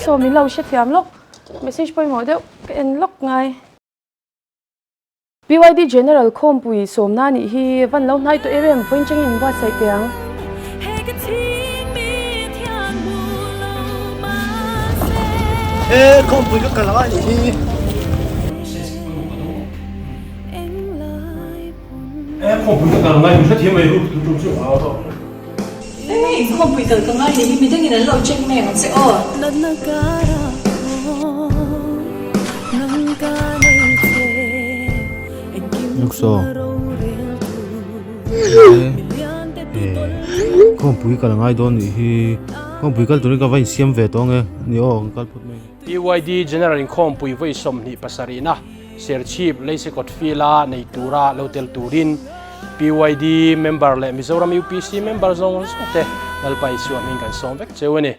Saw min lo hrethiam lawk. Message pawimawh deuh ka en lawk ngai. PYD General Khawmpui sawmna nih hi van lo hnai tawh em em vawiin changin in buatsaih teh ang. He khawmpui ka kal angai nih hi. He khawmpui ka kal angai min hrethiam mai ru tu tum chu. Hei khawmpui kal ka ngai nih hi midangin an lo check mai ang che aw. Luksaw Khawmpui kal angai dawn nih hi Khawmpui kal turin ka va insiam ve tawh ange ni aw kan kal phawt mai. PYD General Inkhawmpui vawi 27 na Serchhip Leisekawt Field-a nei tura lo tel turin PYD member leh Mizoram UPC member zawng zawng te Lalpa Isua hming kan sawm vek cheu a ni.